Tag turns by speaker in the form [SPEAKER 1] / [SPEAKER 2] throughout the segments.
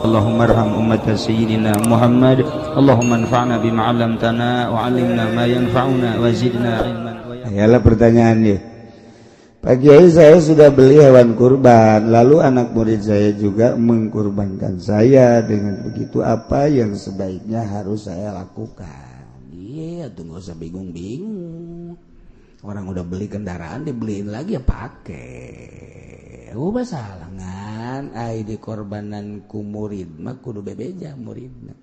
[SPEAKER 1] Allahumma arham ummat sayyidina Muhammad. Allahumma anfa'na bima 'allamtana wa 'allimna ma yanfa'una wa zidna ilman.
[SPEAKER 2] Ayalah pertanyaannya. Pak Kiai, saya sudah beli hewan kurban, lalu anak murid saya juga mengkurbankan saya. Dengan begitu, apa yang sebaiknya harus saya lakukan?
[SPEAKER 3] Iya, tuh nggak usah bingung-bingung. Orang udah beli kendaraan dibeliin lagi ya pakai. Oh, masalah ngan ai di korbanan ku murid mah kudu bebeja muridna.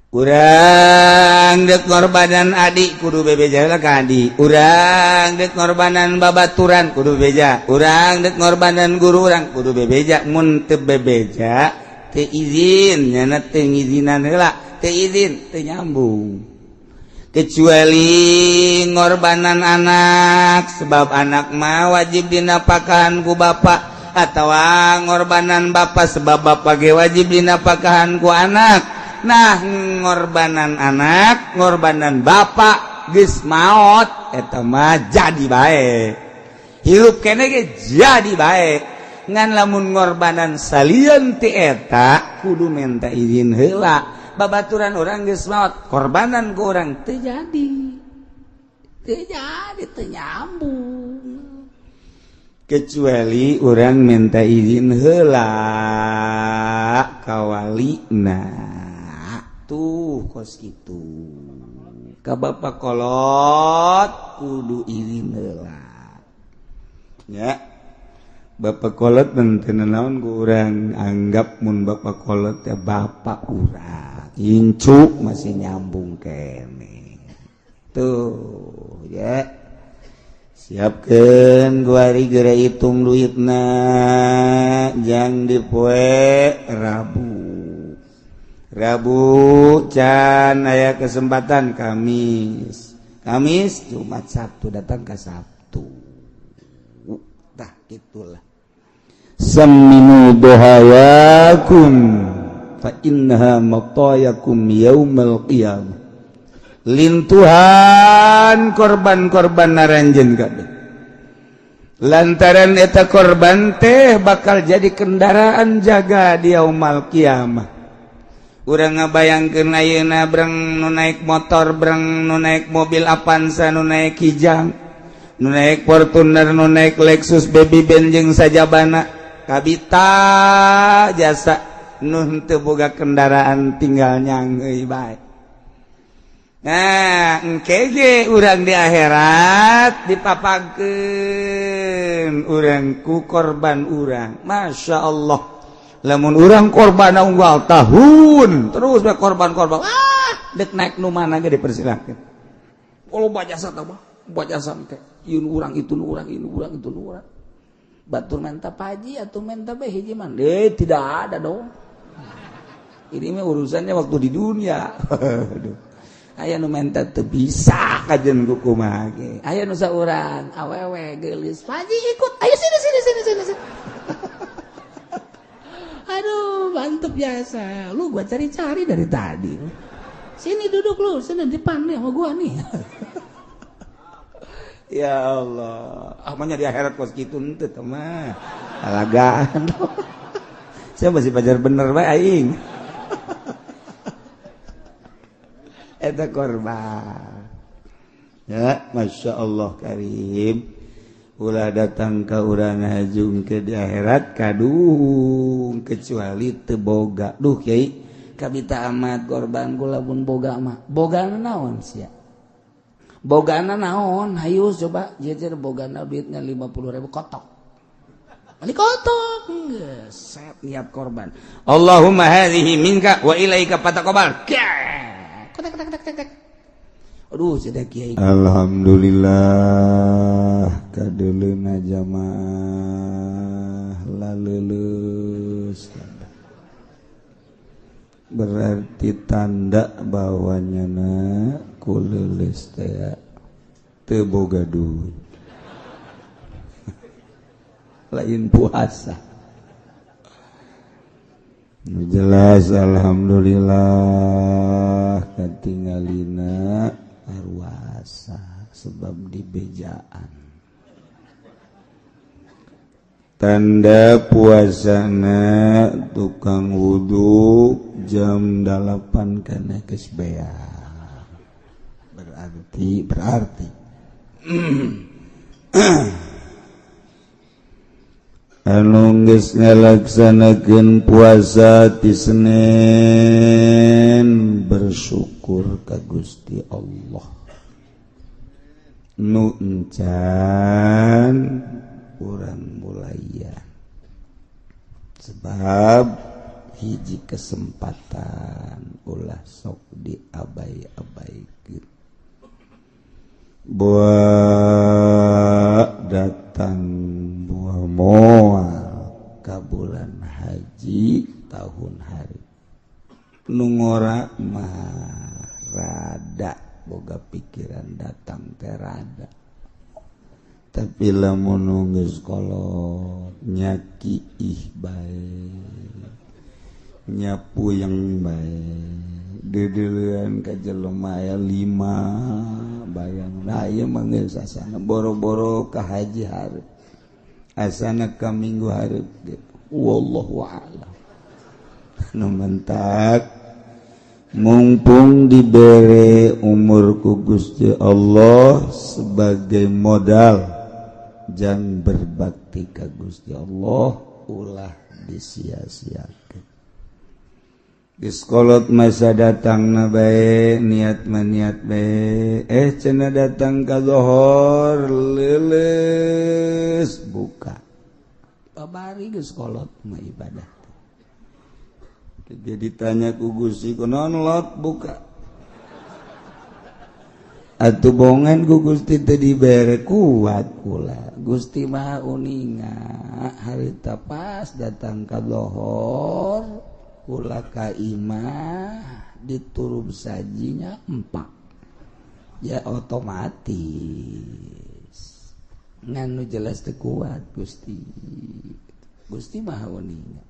[SPEAKER 2] Urang dek ngorbanan adik kudu bebeja lah ka adik. Urang dek ngorbanan babaturan kudu bebeja. Urang dek ngorbanan guru urang kudu bebeja. Mun teu bebeja teu izin, nyana teu ngizinan heula, teu izin teu nyambung. Kecuali ngorbanan anak, sebab anak mah wajib dinapakahan ku bapak, atau ngorbanan bapak, sebab bapak ge wajib dinapakahan ku anak. Nah, ngorbanan anak, ngorbanan bapak geus maot, eta mah jadi bae, hirup keneh ge jadi bae. Ngan lamun ngorbanan salian ti eta kudu minta izin heula. Babaturan urang geus maot, korbanan ku urang teu jadi,
[SPEAKER 3] Teu jadi, teu nyambung.
[SPEAKER 2] Kecuali urang minta izin heula ka walina. Tuh, kos itu ka bapak kolot kudu izin heula ya. Bapak kolot teu naon ku urang, anggap mun bapak kolot ya bapak urang, incu masih nyambung keneh tuh ya. Siapkan guari geura hitung duitna jang di poe Rabu. Rabu can aya kesempatan, Kamis, Kamis, Jumat, Sabtu, datang ke Sabtu. Tah, itulah samminu dhahayakum fa innaha matayakum yaumal qiyamah. Lintuhan korban-korban naranjeun kabeh, lantaran eta korban teh bakal jadi kendaraan jaga di yaumal kiamah. Urang ngabayangkeun ayeuna breng nu naik motor, breng nu naik mobil Avanza, nu naik Kijang, nu naik Fortuner, nu naik Lexus, Baby Benz jeung sajabana, kabita jasa. Nu henteu boga kendaraan tinggal nyangeuy bae. Nah, engke ge urang di akhirat dipapagkeun urang ku korban urang. Masya Allah, lamun urang korban unggal tahun terus be korban-korban, ah, dek naik nu mana ge dipersilakan.
[SPEAKER 3] Kalau jasa mah jasa teh ieu urang, itu urang, ini urang, itu urang. Batur menta paji atau menta be hiji mah deh, tidak ada dong.
[SPEAKER 2] Ini mah urusannya waktu di dunia. Aduh. Aya nu menta teu bisa kajen ku kumaha ge.
[SPEAKER 3] Aya nu saurang awewe geulis, "Paji ikut, ayo sini sini sini sini sini." Aduh, mantep biasa lu, gua cari-cari dari tadi. Sini duduk lu, sini depan nih sama gua nih.
[SPEAKER 2] Ya Allah, amanya di akhirat kos kitu henteu teh mah. Alagaan. Saya masih pajar bener bae aing. Eta korban. Ya, Masya Allah Karim. Ulah datang ke urang hajung ke di akhirat kadung kecuali teu boga. Duh Kiai,
[SPEAKER 3] kabita amat korban kula pun boga mah. Bogana naon sia? Bogana naon? Hayu coba jejer bogana duitnya 50.000 kotok. Balik kotok. Geus, set niat korban.
[SPEAKER 2] Allahumma hadhihi minka wa ilaika fataqabbal.
[SPEAKER 3] Kotak kotak kotak kotak. Aduh, sudah Kiai.
[SPEAKER 2] Alhamdulillah, kadeuleuna jamaah laleuleus. Berarti tanda bahwa nyana ku leuleus teh teu boga duit. Lain puasa. Nu jelas alhamdulillah katingalina arwasa sebab dibejaan. Tanda puasana tukang wudhu jam 8 kana geus beak. Berarti anu geus ngalaksanakeun puasa ti Senin bersyukur ka Gusti Allah. Nu encan urang mulaya, sebab hiji kesempatan ulah sok diabai-abaikeun. Buah datang buah moal ka bulan haji tahun hari nu ngora mah rada boga pikiran datang teh rada, tapi lamun geus kolot nyaki ih bae, nyapu yang bae, deudeuleun ka jelema aya 5 bayang. Nah ieu mah geus asana boro-boro ka haji hareup, asana ka minggu hareup gitu. Wallahu a'lam. Nu mentak mumpung dibere umur ku Gusti Allah sebagai modal jang berbakti ka Gusti Allah, ulah disia-siakeun. Geus kolot masa datangna bae, niat mah niat bae, cenah datang ka zohor leuleus buka. Babari geus kolot mah ibadah. Jadi ditanya ku Gusti kunaon lot buka. Atuh bongan ku Gusti teh dibere kuat kula. Gusti Maha uninga harita pas datang ka lohor kula ka imah diturub sajinya empak. Ya otomatis ngan nu jelas teu kuat Gusti. Gusti Maha uninga.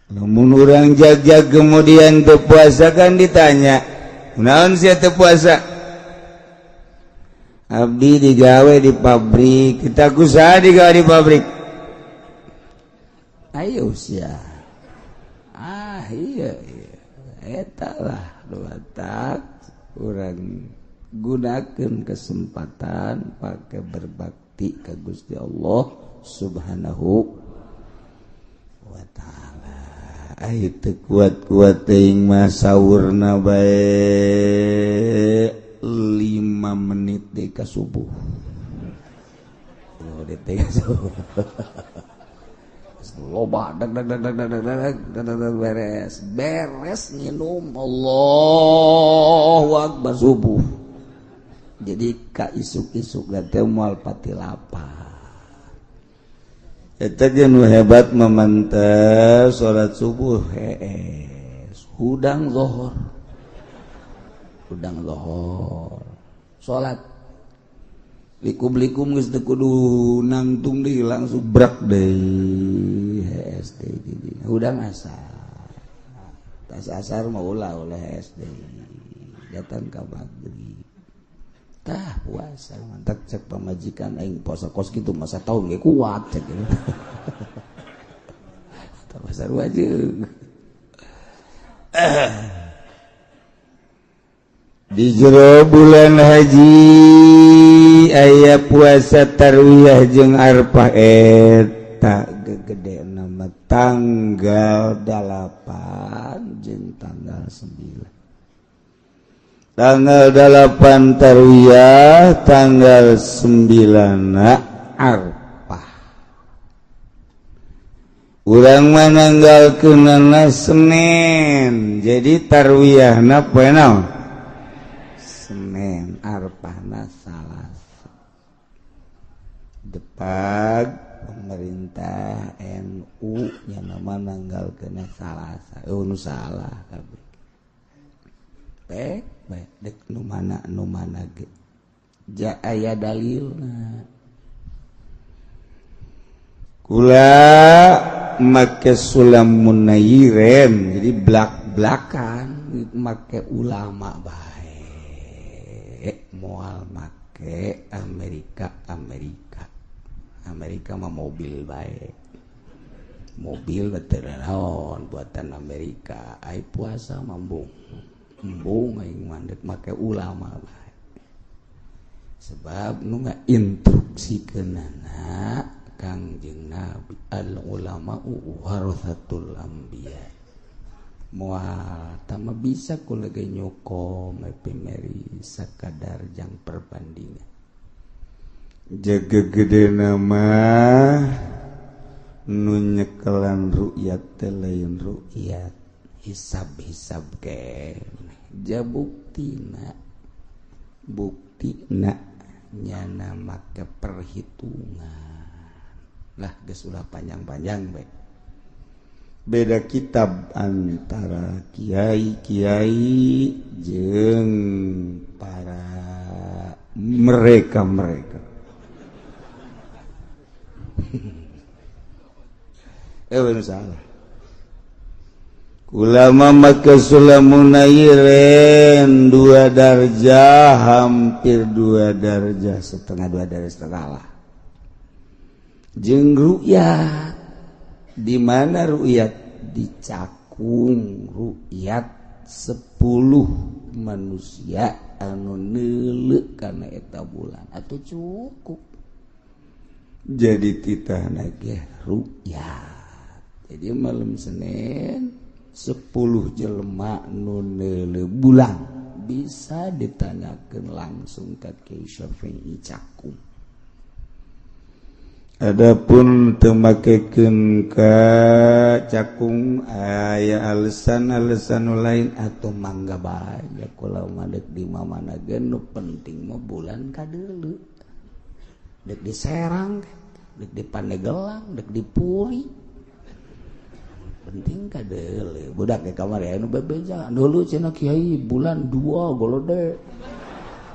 [SPEAKER 2] Lamun urang jaga kemudian teu puasa kan ditanya, kunaon sia teu puasa? Abdi digawe di pabrik, kita kusaha digawe di pabrik? Ayo sia. Ah iya iya. Eta lah tak urang gunakeun kesempatan pakai berbakti ka Gusti Allah Subhanahu wa ta'ala. Ai teu kuat-kuat teuing mah saurna bae 5 menit deui ka subuh. Oh, deui ka subuh. Loba dag dag dag dag dag dag dag dag beres. Beres nginum Allahu akbar subuh. Jadi ka isuk-isuk teh moal pati lapar. Eta ge nu hebat memantah salat subuh hees, hudang zohor. Hudang zohor. Salat likum-likum geus teu kudu nangtung deui langsung brak deui hees deui di hudang asar. Tas asar mah ulah oleh hees deui. Datang ka maghrib. Tah puasa mantak cek pamajikan aing puasa kos gitu masa tahun ge kuat cek gitu. Tah puasa wajib. Di jero bulan haji aya puasa tarwiyah jeung arfah eta gegede nama tanggal 8 jeung tanggal 9. Tanggal 8 tarwiyah, tanggal 9 arfah. Urang mah nanggalkeunana Senin, jadi tarwiyahna poe naon? Senin, arfahna Salasa. Depag pemerintah NU nya nama nanggalkeunna Salasa. Nu salah kabeh. Baik, baik dek nu mana ge. Ja aya dalilna. Kula make sulam munayiren, jadi blak-blakan make ulama bae, moal make Amerika Amerika. Amerika mah mobil bae, mobil betul naon buatan Amerika. Ai puasa mah embung embung, aing mah dek make ulama bae, sebab nu ngainstruksikeunana Kangjeng Nabi, al ulama warathatul anbiya. Moal tama bisa kula ge nyoko meri sakadar jang perbandingan.
[SPEAKER 4] Jaga gede nama nu nyekelan ru'yat teh lain ru'yat.
[SPEAKER 2] Hisab-hisab ke ja buktina, buktina nyana make perhitungan lah. Geus, ulah panjang-panjang bae.
[SPEAKER 4] Beda kitab antara kiai-kiai jeung para mereka-mereka. Eh, salah. Ulama maka Sulamunairen dua darjah, hampir dua darjah setengah, dua darjah setengah lah. Jeung ru'yat, di mana ru'yat dicakung, ru'yat 10 manusia anu neuleuh kana eta bulan atau cukup. Jadi titah ge ru'yat. Jadi malam Senin 10 jelema nu neuleuh bulan bisa ditanyakan langsung ke Kiai Syafi'i Cakung. Adapun teu makekeun ka Cakung, aya alasan-alasan lain.
[SPEAKER 2] Atau mangga bae kula mah, dek di mana ge, nu penting mah bulan kadeuleu. Dek di Serang, dek di Pandegelang, dek di Puri, penting kadeuleu. Budak ke kamar ya nu bebeja dulu cenah, "Kiai, bulan dua golode."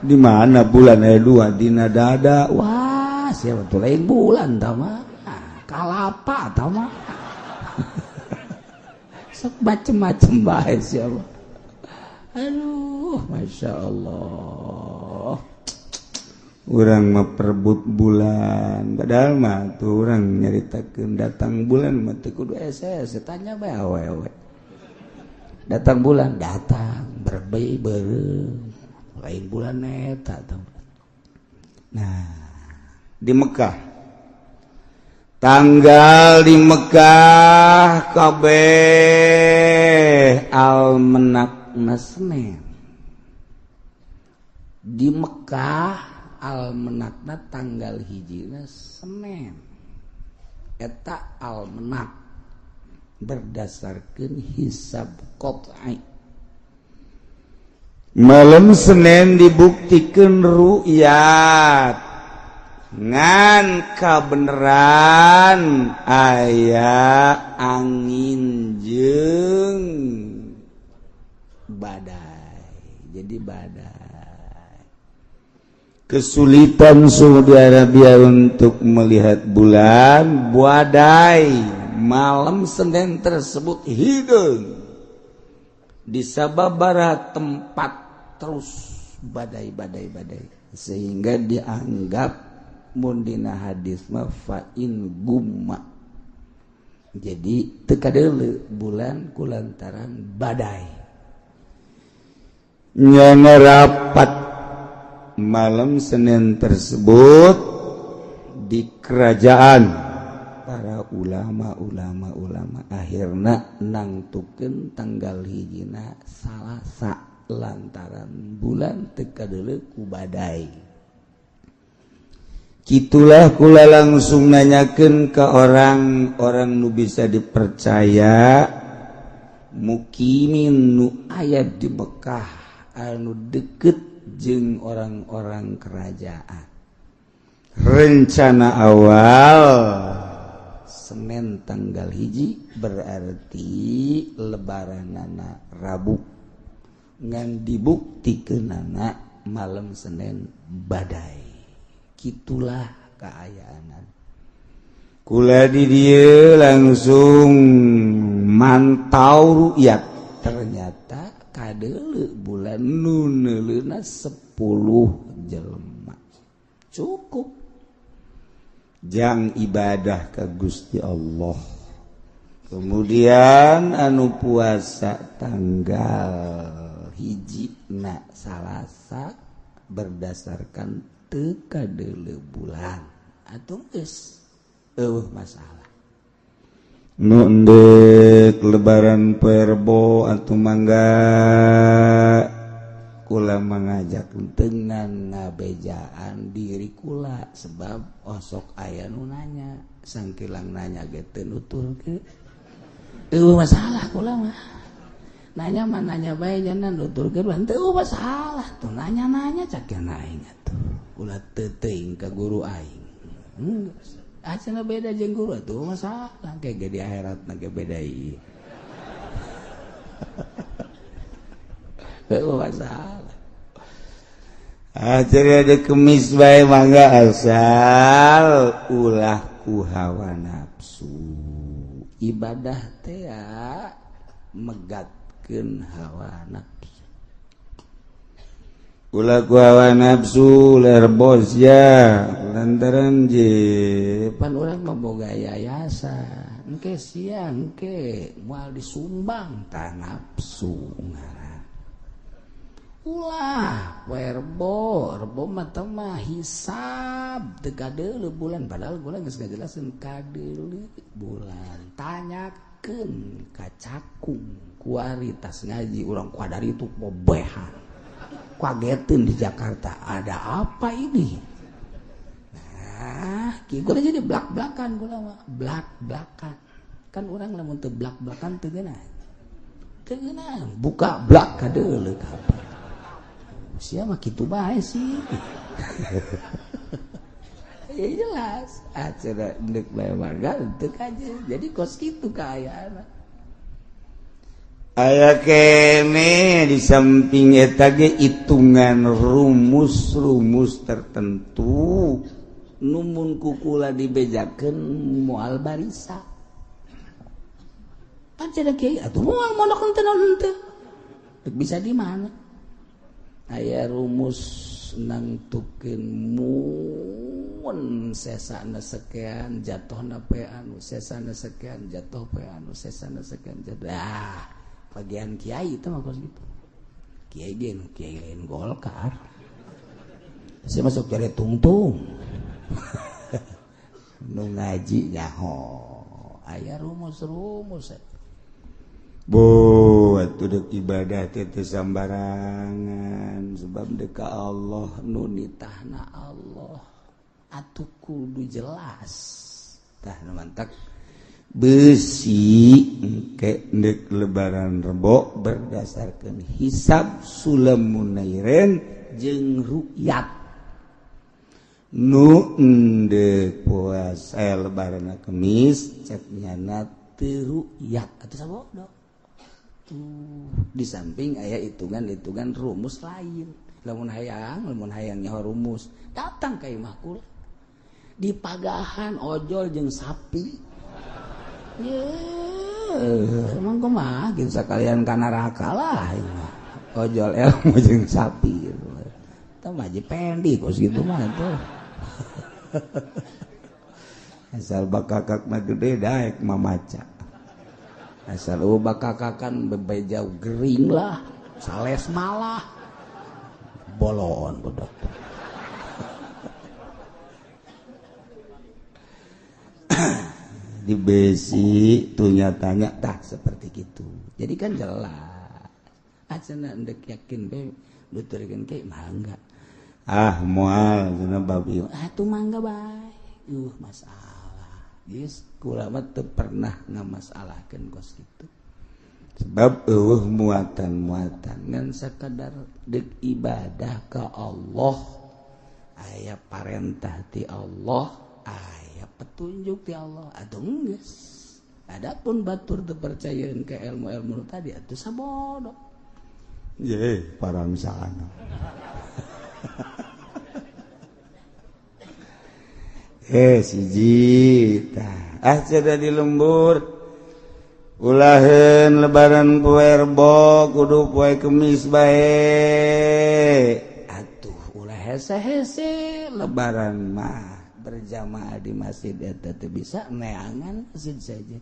[SPEAKER 4] Di mana bulan aya dua dina dada?
[SPEAKER 2] Wah, siapa tuh, lain bulan tama, kalapa tama, sok macem-macem bae siapa. Aduh, masya Allah.
[SPEAKER 4] Urang memperebut bulan, padahal mah tuh urang nyaritakeun datang bulan mah teu kudu
[SPEAKER 2] SS, tanya bae awewe. Datang bulan, datang berbei beureum, lain bulan eta tuh.
[SPEAKER 4] Nah, di Mekah, tanggal di Mekah kabeh
[SPEAKER 2] almanakna Senin. Di Mekah almanakna tanggal hijina Senin. Eta almanak berdasarkan hisab qat'i.
[SPEAKER 4] Malam Senin dibuktikan ru'yat, ngan kabeneran aya angin jeung
[SPEAKER 2] badai, jadi badai.
[SPEAKER 4] Kesulitan Saudi Arabia untuk melihat bulan, badai
[SPEAKER 2] malam Senin tersebut, hidung di sababaraha tempat terus badai badai badai, sehingga dianggap mun dina hadis mah fa in gumma, jadi teu kadeuleu bulan kulantaran badai.
[SPEAKER 4] Nyana rapat malam Senin tersebut di kerajaan
[SPEAKER 2] para ulama-ulama ulama akhirnya nangtukeun tanggal hijina Salasa lantaran bulan teu kadeuleu ku badai.
[SPEAKER 4] Gitulah kula langsung nanyakan ke orang-orang nu bisa dipercaya,
[SPEAKER 2] mukimin nu aya di Mekah, anu deket jeung orang-orang kerajaan.
[SPEAKER 4] Rencana awal
[SPEAKER 2] Senin tanggal 1 berarti lebaranana Rabu, ngan dibuktikenana malam Senin badai. Gitulah keayaan.
[SPEAKER 4] Kula di dia langsung mantau rukyat.
[SPEAKER 2] Ternyata kadeuleu bulan, nu neuleuna 10 jelema cukup.
[SPEAKER 4] Jang ibadah ka Gusti Allah. Kemudian anu puasa tanggal hiji na Salasa berdasarkan teu kadeuleu bulan atuh geus eueuh masalah. Nu endek lebaran poe Rebo atuh mangga kula mengajak
[SPEAKER 3] dengan ngabejaan diri kula sebab osok aya nu nanya sangkilang nanya ge teu nuturkeun eueuh masalah kula mah nanya mah nanya bae nya nuturkeun teu masalah tuh nanya-nanya cak aing atuh kula teu teuing ka guru aing cenah beda jeung guru atuh masalah kayak ge di akhirat na ge beda ieu.
[SPEAKER 4] Masalah. Ah jadi ada kemis bae mangga asal ulah ku hawa nafsu.
[SPEAKER 3] Ibadah teh megatkeun hawa nafsu.
[SPEAKER 4] Ulah ku hawa nafsu ler bos ya lantaran je
[SPEAKER 3] pan urang mah boga yayasan engke siang engke moal disumbang tah nafsu ngaran. Ulah werbo rebo mah teh mah hisab teu kadeuleu bulan padahal bulan geus ngajelaseun kadeuleu bulan tanyakeun ka cakung kualitas ngaji urang kuadari itu bobehan kageteun di Jakarta ada apa ini. Nah kieu gua jadi blak-blakan gua mah blak-blakan kan urang lamun teu blak-blakan teu geunah teu geunah buka blak kadeuleu kapan siapa gitu bae sih. Ya jelas acara ndek bae warga teu aja jadi kos kitu kaayaan
[SPEAKER 4] aya kene di samping eta ge hitungan rumus-rumus tertentu
[SPEAKER 3] numun kukula dibejakeun moal barisa pan cenah kiai atuh moal mondok henteu naon henteu bisa di mana aya rumus nangtukeun mun sesana sekian jatuhna pe anu sesana sekian jatuh pe anu sesana sekian jatuh. Ah bagian kiai itu mah kos gitu kiai ge nu kiai lain Golkar saya masuk cari tungtung nu ngaji nyaho aya rumus-rumus.
[SPEAKER 4] Bu, atuh deuk ibadah teh teu sambarangan sebab deuk ka Allah
[SPEAKER 3] nu nitahna Allah atuh kudu jelas
[SPEAKER 4] tah nu mantak besi engke deuk lebaran Rebo berdasarkeun hisab Sulamunairen
[SPEAKER 3] jeung rukyat
[SPEAKER 4] nu endek puasa lebaran Kemis cek nyana
[SPEAKER 3] teu rukyat atuh sabodo. Tuh, di samping aya hitungan-hitungan rumus lain. Lamun hayang nyaho rumus, datang ka imah kula. Di pagahan ojol jeung sapi. Ye, emang kumaha kitu sakalian ka neraka lah mah. Ojol ilmu jeung sapi. Tah mah pendi kos kitu mah tuh.
[SPEAKER 4] Asal bakakak mah gede daek mamaca.
[SPEAKER 3] Asal ubah kakakan bebejau gering lah, sales malah, bolon bodoh.
[SPEAKER 4] Di besi tuh nyatanya
[SPEAKER 3] tah seperti gitu. Jadi kan jelas. Acana ndek yakin be nuturkeun ke mangga.
[SPEAKER 4] Ah moal cenah babi.
[SPEAKER 3] Ah tuh mangga bae. Masalah. Geus kula mah teu pernah ngamasalahkeun kos kitu.
[SPEAKER 4] Sebab eueuh muatan-muatan
[SPEAKER 3] ngan sakadar deuk ibadah ka Allah aya parentah ti Allah, aya petunjuk ti Allah atuh geus. Adapun batur teu percayaeun ka ilmu-ilmu tadi atuh sabodo.
[SPEAKER 4] Ye, parangsana. Siji tah ah cenah di lembur ulaheun lebaran poe Rebo kudu poe Kemis bae atuh
[SPEAKER 3] ulah hese-hese lebaran mah Berjamaah di masjid eta teu bisa neangan masjid saja.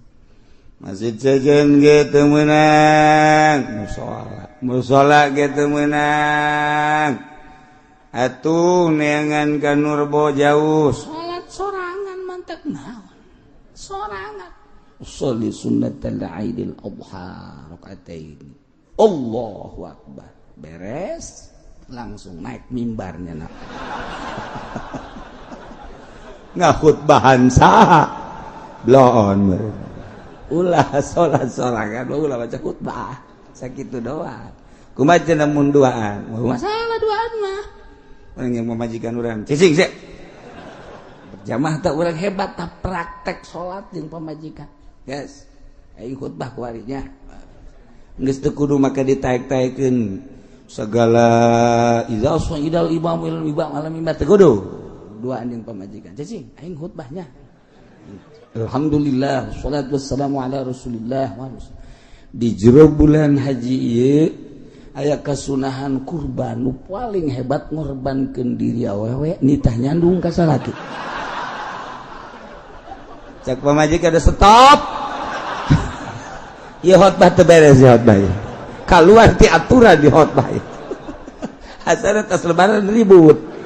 [SPEAKER 4] Masjid sejen ge teu meunang, musala. Musala ge teu meunang. Atuh neangan ka Nurbo jauh.
[SPEAKER 3] Salat sorangan mantek naon? Sorangan. Sholli sunnatal Aidil Adha rakaatain. Allahu akbar. Beres langsung naik mimbarnya nak.
[SPEAKER 4] Ngakhutbahan saha? Bloon meureun.
[SPEAKER 3] Ulah salat sorangan ulah baca khutbah. Sakitu doang.
[SPEAKER 4] Kumaha cenah mun duaan?
[SPEAKER 3] Masalah duaan mah.
[SPEAKER 4] Urang yang memajikan urang. Cicing sih.
[SPEAKER 3] Berjamaah tak urang hebat tak praktek salat jeung pamajikan. Guys, aing khutbah kuarinya.
[SPEAKER 4] Geus teu kudu make ditaek-taekeun segala
[SPEAKER 3] idza sa'idal imam il imam alam imam teu kudu. Duaan jeung pamajikan. Cicing, aing khutbahnya. Alhamdulillah, salatu wassalamu ala Rasulillah. Di jero bulan haji ieu aya kasunahan kurban nu paling hebat ngorbankeun diri awewe nitah nyandung ka salaki.
[SPEAKER 4] Cek pamajikan ada stop. Ieu khotbah teu beres ieu khotbah. Kaluar ti aturan di khotbah. Asana tas lebaran ribut.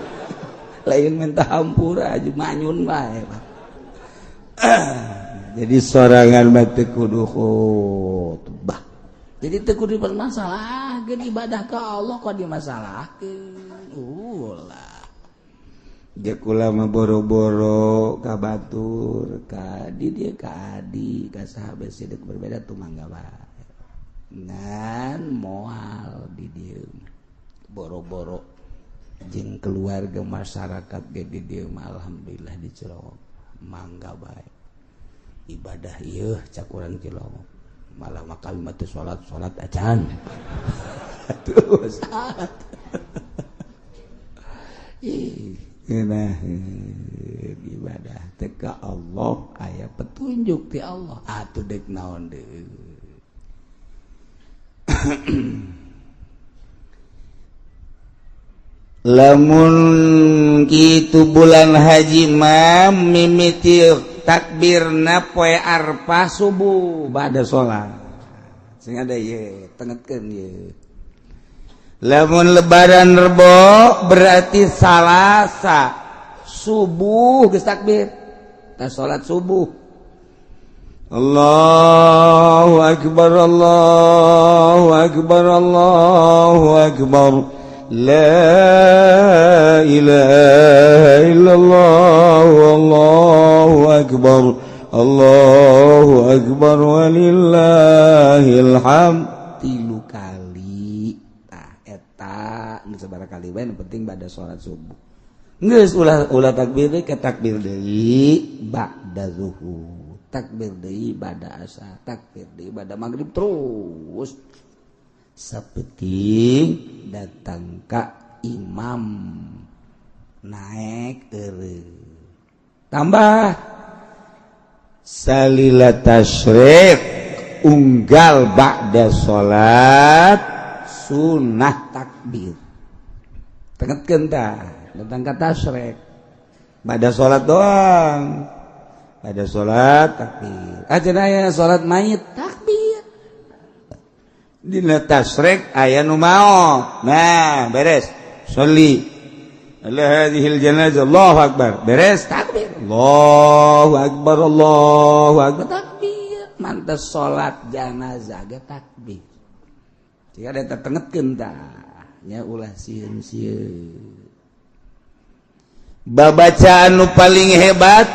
[SPEAKER 4] Lain minta hampura aja manyun bae. Jadi sorangan mah teu kudu khotbah.
[SPEAKER 3] Jadi teu kudu dipermasalahkeun ibadah ka Allah kok dimasalahkeun. Ulah.
[SPEAKER 4] Ja kula mah boro-boro ka batur, ka di dieu ka adi, ka sahabat sidik berbeda tuh mangga bae.
[SPEAKER 3] Ngan moal di dieu boro-boro jeung keluarga masyarakat ge di dieu mah alhamdulillah di Cilongok mangga bae. Ibadah ieu cak urang Cilongok. Malah mah kami mah teu salat-salat acan.
[SPEAKER 4] Atuh
[SPEAKER 3] salat. Ih,
[SPEAKER 4] ngeunah ibadah teh ka Allah
[SPEAKER 3] aya petunjuk ti Allah. Atuh deuk naon deui.
[SPEAKER 4] Lamun kitu bulan haji mah mimiti takbirna poe Arfah subuh ba'da salat. Sing ada ieu tengetkeun ieu. Lamun lebaran Rebo berarti Salasa
[SPEAKER 3] subuh geus takbir. Tah salat subuh.
[SPEAKER 4] Allahu akbar Allahu akbar Allahu akbar. La ilaha illallah wallahu akbar Allahu akbar walillahil hamd.
[SPEAKER 3] 3 kali tah eta geus sabaraha kali bae nu penting bada salat subuh. Geus ulah ulah takbir deui ka takbir deui ba'da zuhur, takbir deui bada asar, takbir deui bada maghrib terus sapeting datang ka imam naik eureun tambah
[SPEAKER 4] salila tasyrik unggal ba'da salat
[SPEAKER 3] sunah takbir. Tengetkeun tah datang ka tasyrik
[SPEAKER 4] ba'da salat doang, ba'da salat takbir.
[SPEAKER 3] Aja aya salat mayit takbir.
[SPEAKER 4] Dina tasyrik aya nu maot. Nah, beres. Sholli ala hadhil janazah Allahu akbar. Beres
[SPEAKER 3] takbir.
[SPEAKER 4] Allahu akbar Allahu akbar
[SPEAKER 3] takbir. Mantes salat janazah ge takbir. Jika ada tertengetkeun tah nya ulah sieun-sieun.
[SPEAKER 4] Babacaan nu paling hebat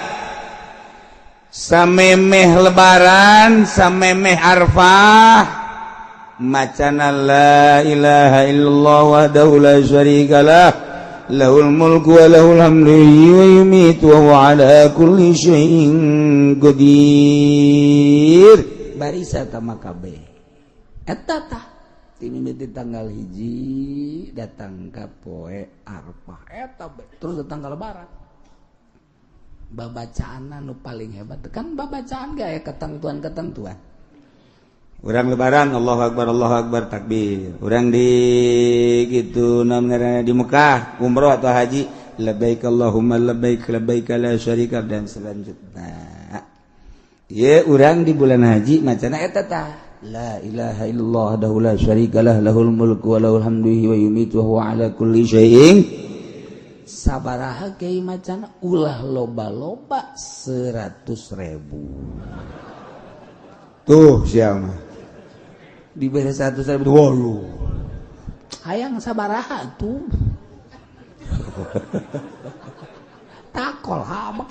[SPEAKER 4] samemeh lebaran, samemeh Arfah macana la ilaha illallah wahdahu la syarikalah lahul mulku wa lahul hamdu yumiitu wa huwa ala kulli syai'in qadir.
[SPEAKER 3] Barisa tama kabeh eta tah ti tanggal 1 datang ka poe Arfah eta terus datang ka lebaran. Babacaan nu paling hebat kan babacaan ge aya ketentuan-ketentuan.
[SPEAKER 4] Urang lebaran Allahu akbar takbir. Urang di gitu namanya di Mekah umroh atau haji
[SPEAKER 2] Labbaik Allahumma labbaik, labbaik la syarika, dan selanjutnya. Ye, urang di bulan haji macana eta tah, la ilaha illallah wahdahu la syarikalah, lahul mulku wa lahul hamdu wa yumitu wa huwa ala kulli syai'in.
[SPEAKER 3] Sabaraha kiai macana? Ulah loba-loba, 100.000.
[SPEAKER 2] Tuh, siapa
[SPEAKER 3] Diberi 100.000.
[SPEAKER 2] Waduh.
[SPEAKER 3] Hayang sabaraha tuh? Takol hamak.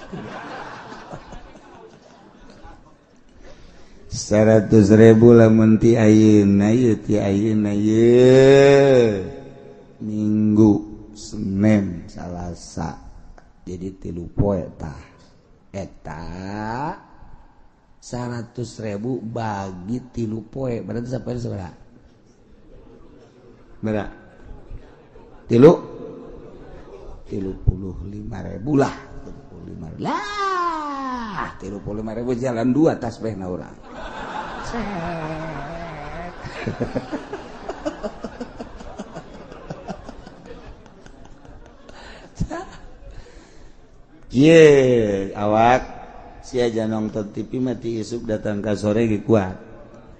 [SPEAKER 2] 100.000 lamun ti ayeuna ieu, ti ayeuna ieu Minggu, Senin, Salasa, jadi 3 poe tah eta
[SPEAKER 3] 100.000 bagi 3 poe berarti sampai sabaraha?
[SPEAKER 2] Berapa? 35.000 lah, 35
[SPEAKER 3] lah, 35.000 jalan dua tasbih na urang.
[SPEAKER 2] Ye, awak sia aja nonton TV mati isuk datang ke sore ge kuat.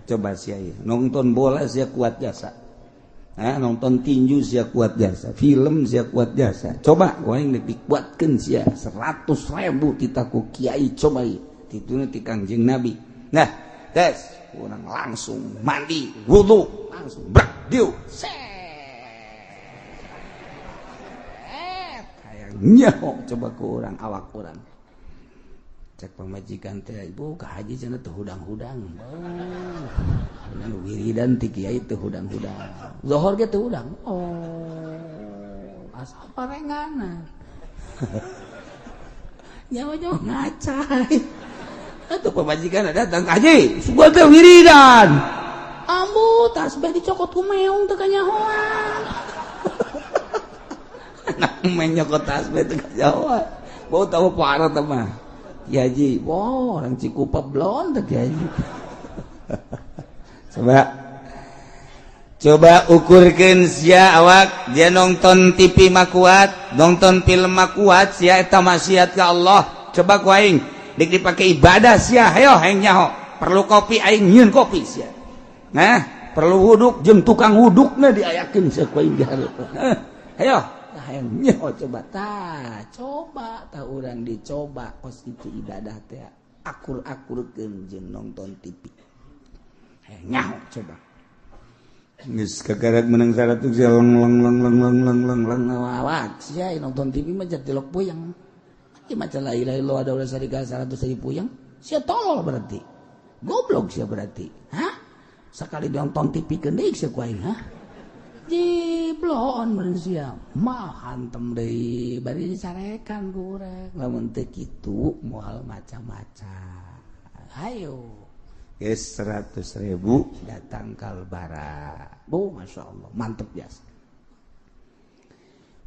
[SPEAKER 2] Coba sia ieu nonton bola sia kuat jasa. Nah, nonton tinju sia kuat jasa, film sia kuat jasa. Coba aing dikuatkeun sia
[SPEAKER 3] 100.000 titaku kiai, coba ieu
[SPEAKER 2] tituna ti Kangjeng Nabi. Nah, tes urang langsung mandi, wudu, langsung brak dieu.
[SPEAKER 3] Set. Hayang nyaho coba ku urang awak urang. Cek pamajikan teh, ibu ka haji cenah teu hudang-hudang. Oh, wiridan ti kiai teu hudang-hudang. Zohor ge teu hudang. Oh, asa parenganan. Nyawa-nyawa ngacai.
[SPEAKER 2] Atuh pamajikan datang ka haji, sugan teh wiridan.
[SPEAKER 3] Ambu tasbih dicokot ku meong teu kanyahoan.
[SPEAKER 2] Anak main nyokot tasbih teu kanyahoan. Bau tahu parah teh mah.
[SPEAKER 3] Ki Haji, wah orang Cikupa blon teh Ki Haji.
[SPEAKER 2] Coba coba ukurkeun sia awak, dia nonton TV mah kuat, nonton film mah kuat, sia eta maksiat ka Allah. Coba ku aing dik dipake ibadah sia, hayo hayang nyaho. Perlu kopi aing nyieun kopi sia. Nah, perlu wuduk jeung tukang wudukna diayakeun sia ku aing dihareup. Hayo
[SPEAKER 3] hayang nyaho coba tah, coba tah urang dicoba kos itu ibadah teh akur-akurkeun jeung nonton TV. Hayang nyaho coba.
[SPEAKER 2] Geus kakarak menang 100 lang lang lang lang lang lang lang lang.
[SPEAKER 3] Awak sia nonton TV mah jadi tilok puyeng. Ieu maca la ilaha illallah ada ulah sarika 100.000 puyeng, sia tolol berarti. Goblok sia berarti. Hah? Sekali nonton TV keun deui sia ku aing, hah? Jiblon manusia mah hantem deui bari dicarekan ku urang. Lamun teu kitu moal maca-maca. Hayo.
[SPEAKER 2] Geus 100.000
[SPEAKER 3] datang kalbara. Bu, masya Allah, mantep biasa.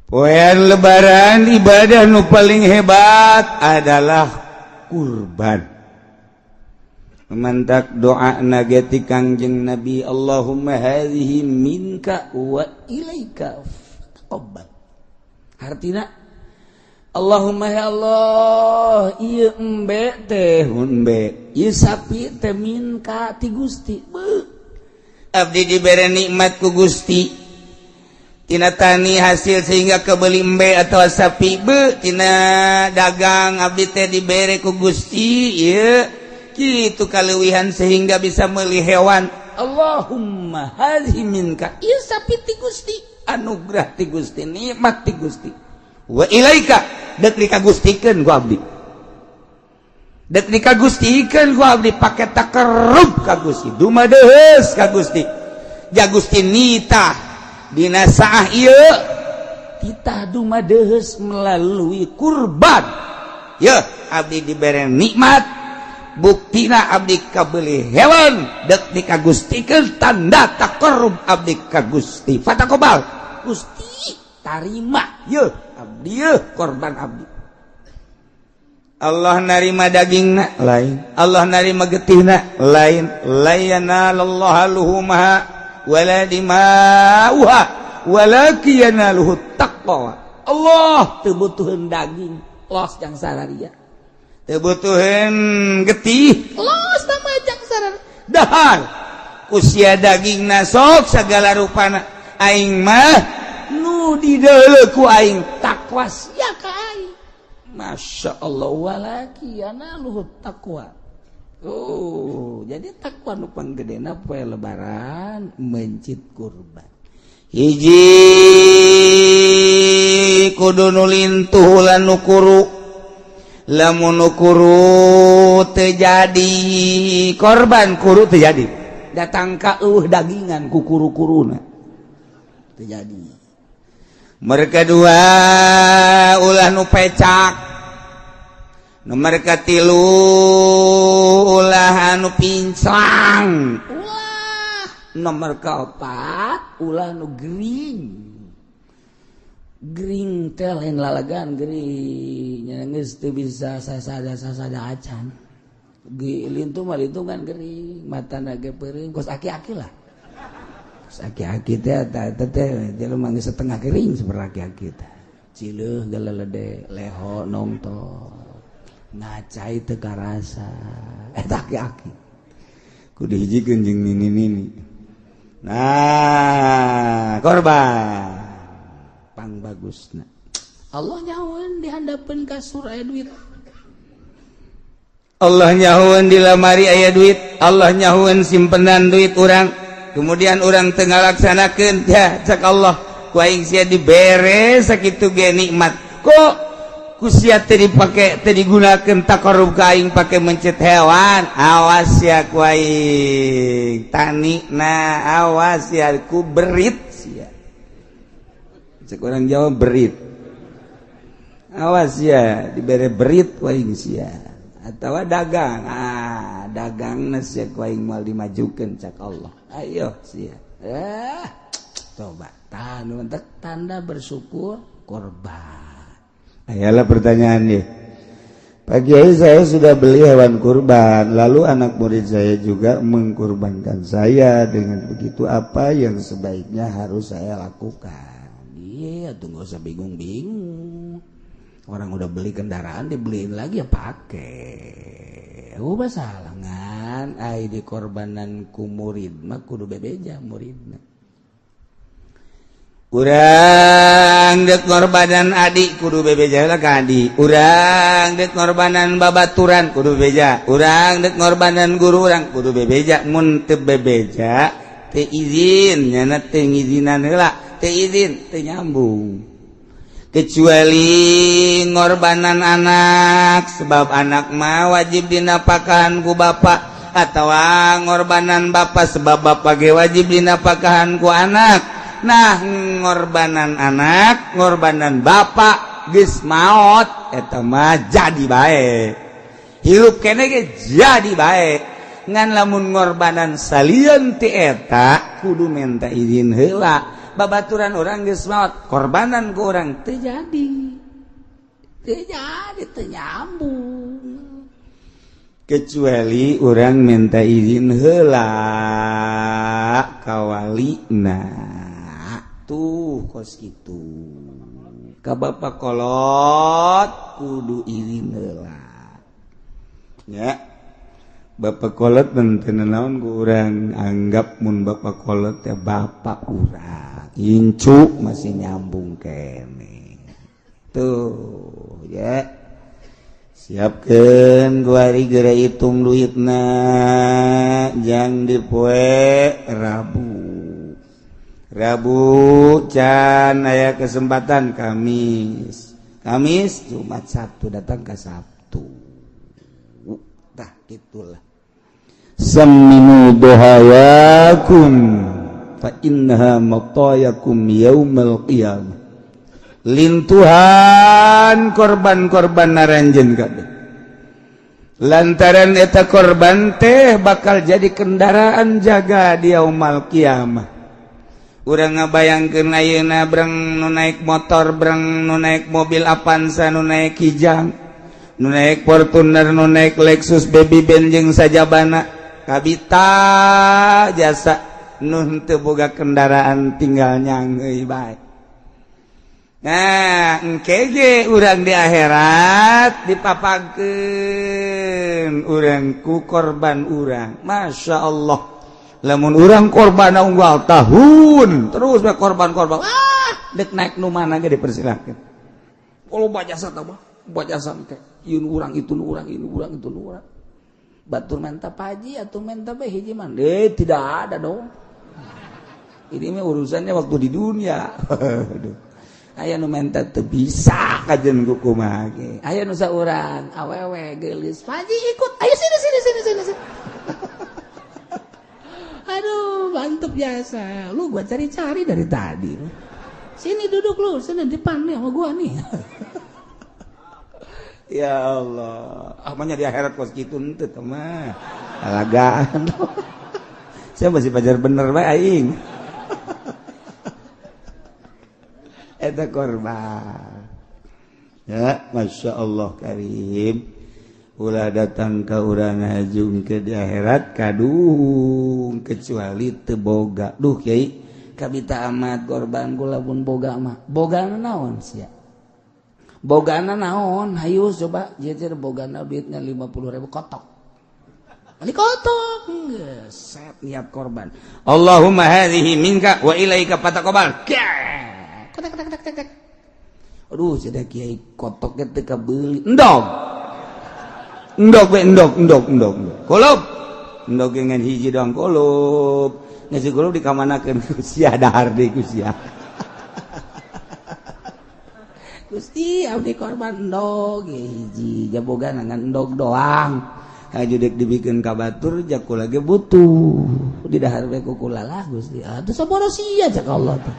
[SPEAKER 2] Poean lebaran ibadah nu paling hebat adalah kurban. Mantak doa nageti Kangjeng Nabi, Allahumma hadhihi minka
[SPEAKER 3] wa ilaika fataqabbal. Artina Allahumma ya Allah, ieu embe teh embe, ieu sapi teh minka ti Gusti. Beuh.
[SPEAKER 2] Abdi dibere nikmat ku Gusti. Tina tani hasil sehingga kebeli embe atau sapi, beuh, tina dagang abdi teh dibere ku Gusti ieu. Kitu kaleuwihan sehingga bisa meuli hewan.
[SPEAKER 3] Allahumma hadhihi minka, ieu sapi ti Gusti, anugerah ti Gusti, nikmat ti Gusti.
[SPEAKER 2] Wa ilaika, dek dikagustikeun ku abdi. Dek dikagustikeun ku abdi pake takerub ka Gusti, dumadeheus ka Gusti. Ja Gusti nitah dina saah ieu
[SPEAKER 3] titah dumadeheus melalui kurban.
[SPEAKER 2] Yeuh, abdi dibere nikmat, buktina abdi kabeli hewan dek dikagustikeun, tanda takarrub abdi ka Gusti. Fataqabbal,
[SPEAKER 3] Gusti tarima
[SPEAKER 2] yeuh abdi, yeuh korban abdi. Allah narima dagingna lain, Allah narima getihna lain. La yanalallaha luhumaha wala dima'uha walakin yanaluhu taqwa.
[SPEAKER 3] Allah teu butuheun daging, los jang sararia.
[SPEAKER 2] Teu butuheun getih,
[SPEAKER 3] los tambah jang sararia.
[SPEAKER 2] Dahar ku sia daging sok segala rupana, aing mah nu dideuleu ku aing
[SPEAKER 3] takwa sia ka aing. Masya Allah, walaki yanaluhu taqwa. Oh, jadi takwa nu panggedena poe Lebaran mencit kurban.
[SPEAKER 2] Hiji, kudu nu lintuh lan nu kuru. Lamun nu kuru teu jadi korban, kuru teu jadi.
[SPEAKER 3] Datang ka eueuh dagingan ku kuru-kuruna teu jadi.
[SPEAKER 2] Nomor kedua, ulah nu pecak. Nomor katilu, ulah anu pincang.
[SPEAKER 3] Ulah. Nomor keempat, ulah nu gering. Gering teh lain lalagan gering nya, geus teu bisa sasada sasada acan. Lintu mah lintu kan gering, matana ge peureum, kos aki-aki lah. Kos aki-aki teh eta eta teh jelema geus setengah gering seperti aki-aki teh. Cileuh galelede, leho nongton, ngacai teu karasa, eta aki-aki.
[SPEAKER 2] Kudu hijikeun jeung nini-nini. Nah, korban
[SPEAKER 3] pang bagusna. Allah nyahoeun di handapeun kasur aya duit.
[SPEAKER 2] Allah nyahoeun di lamari aya duit. Allah nyahoeun simpenan duit urang, kemudian urang teu ngalaksanakeun. Ya, cak Allah, ku aing sia dibere sakitu ge nikmat, kok ku sia teu dipake, teu digunakeun taqarrub ka aing pake mencit hewan? Awas ya ku aing tani. Nah, awas ya ku berit sia. Cek orang Jawa berit. Awas ya dibere berit ku aing sia. Atau dagang, ah, dagang sia ku aing moal dimajukeun, cak Allah. Ayo sia.
[SPEAKER 3] Eh, coba tanda, tanda bersyukur korban.
[SPEAKER 2] Ayalah pertanyaan nih. Pak Kiai, saya sudah beli hewan kurban, lalu anak murid saya juga mengkurbankan saya. Dengan begitu, apa yang sebaiknya harus saya lakukan?
[SPEAKER 3] Iya, tuh nggak usah bingung-bingung. Orang udah beli kendaraan dibeliin lagi ya pakai. Oh, masalah ngan ai dikorbanan ku murid mah kudu bebeja muridna.
[SPEAKER 2] Urang dek ngorbanan adik kudu bebeja lah ka adik. Urang dek ngorbanan babaturan kudu bebeja. Urang dek ngorbanan guru urang kudu bebeja. Mun teu bebeja, teu izin, nyana teu ngizinan heula, teu izin, teu nyambung. Kecuali ngorbanan anak, sebab anak mah wajib dinapakahan ku bapak, atau ngorbanan bapak, sebab bapak ge wajib dinapakahan ku anak. Nah, ngorbanan anak, ngorbanan bapak geus maot, eta mah jadi bae, hirup kene ge jadi bae. Ngan lamun ngorbanan salian ti eta kudu minta izin heula. Babaturan urang geus maot, korbanan ku urang teu jadi,
[SPEAKER 3] teu jadi, teu nyambung.
[SPEAKER 2] Kecuali urang minta izin heula ka walina. Tuh, kos gitu ka bapak kolot kudu izin heula ya. Bapak kolot teu naon ku urang, anggap mun bapak kolot ya bapak urang, incu masih nyambung kene tuh ya. Siapkan kuari geura hitung duitna jang di poe Rabu. Rabu can aya kesempatan, Kamis, Kamis, Jumat, Sabtu, datang ke Sabtu. Tah, itulah. Samminu dohayakum fa innaha matayakum yaumal qiyamah. Lintuhan korban-korban naranjeun kabeh, lantaran eta korban teh bakal jadi kendaraan jaga di yaumal kiamah. Urang ngabayangkeun ayeuna breng nu naik motor, breng nu naik mobil Avanza, nu naik Kijang, nu naik Fortuner, nu naik Lexus, Baby Benz jeung sajabana, kabita jasa. Nu teu boga kendaraan tinggal nyanggeuy bae. Nah, engke ge urang di akhirat dipapagkeun urang ku korban urang. Masya Allah. Lamun urang korban unggal tahun terus we korban-korban. Ah, dek naik nu mana ge dipersilakeun.
[SPEAKER 3] Kalau jasa mah, jasa teh ieu urang itu urang ini urang itu urang. Batur menta paji atau menta bae hiji mah. Tidak ada dong.
[SPEAKER 2] Ini mah urusannya waktu di dunia. Aduh. Aya nu menta teu bisa kajen ku kumaha ge.
[SPEAKER 3] Aya nu saurang awewe geulis, "Paji ikut. Ayo sini sini sini sini sini." Aduh, mantep jasa. Lu gua cari-cari dari tadi. Sini duduk lu, sini depan nih sama gua nih.
[SPEAKER 2] Ya Allah, amanya di akhirat kos kitu henteu teh mah. Lalagaan. Saya masih pajar bener bae aing. Eta korban. Ya, Masya Allah karim. Ulah datang ke urang hajung ke di akhirat kadung kecuali teu boga.
[SPEAKER 3] Duh kiai, kabita amat korban kula pun boga mah. Bogana naon sia? Bogana naon? Hayu coba jejer bogana duitnya 50.000 kotok. Beli kotok. Set niat korban.
[SPEAKER 2] Allahumma hadhihi minka wa ilaika fataqabbal.
[SPEAKER 3] Kotak kotak kotak kotak. Aduh, sudah kiai kotoknya teu kabeuli.
[SPEAKER 2] Endog. Endog we endog endog endog. Kulup. Endog ngan hiji doang kulup. Nasi kulup dikamanakeun ku sia dahar deui ku sia.
[SPEAKER 3] Gusti abdi korban endog hiji jaboga ngan endog doang.
[SPEAKER 2] Haju dek dibikeun ka batur jakula ge butuh.
[SPEAKER 3] Di dahar we ku kula lah Gusti. Atuh saboro sia cak Allah teh.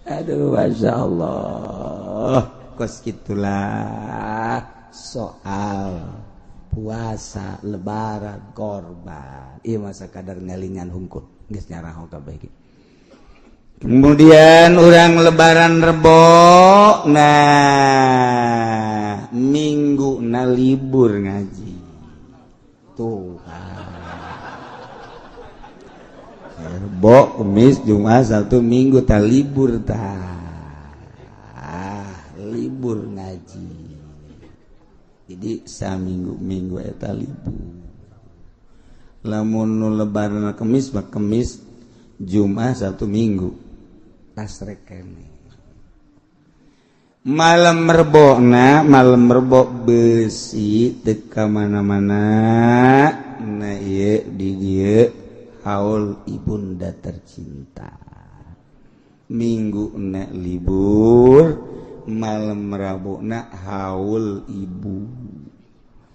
[SPEAKER 2] Aduh, Masya Allah. Kos gitulah soal puasa lebaran korban. Iya masa kadar ngelingan hungkul geus nyaraho kabeh ge. Kemudian urang lebaran Rebo, nah minggu na libur ngaji. Tuh. Rebo, Kamis, Jumat, Sabtu, Minggu ta libur ta. Libur ngaji. Jadi saminggu-minggu eta libur. Lamun nu lebaran Kamis mah Kamis, Jumat, Sabtu, Minggu. Tasrek kene. Malam Rebo na, malam Rebo besi teu ka mana-mana. Nah ieu di dieu haul ibunda tercinta. Minggu na libur, malam Rabu na haul ibu.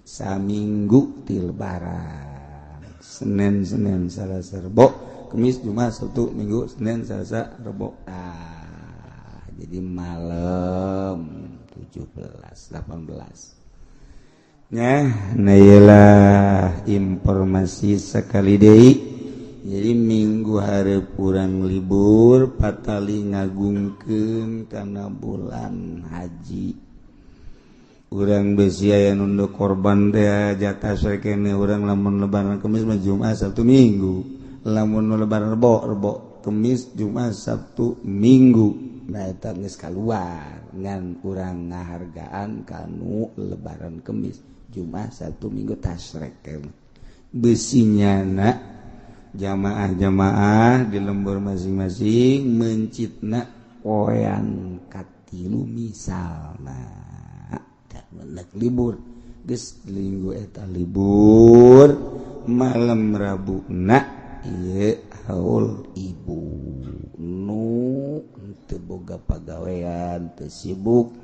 [SPEAKER 2] Saminggu ti lebaran. Senin Senin Selasa Rebo, Kamis Jumat Sabtu Minggu Senin Selasa Rebo. Ah, jadi malam 17 18. Nah, nah iyalah informasi sekali deui. Jadi minggu hari kurang libur patali ngagungkeun kana bulan haji. Urang besi aya nunduk korban teh jatah sakene urang lamun lebaran Kamis mah Jumat Sabtu Minggu. Lamun lebaran Rebo, Rebo Kamis Jumat Sabtu Minggu. Nah eta geus kaluar ngan urang ngahargaan kanu lebaran Kamis Jumat Sabtu Minggu tasrek. Besinya na jamaah-jamaah di lembur masing-masing mencitna poean katilu misalna menek libur geus minggu eta libur malam Rabu na ieu haul ibu nu teu boga pagawean teu sibuk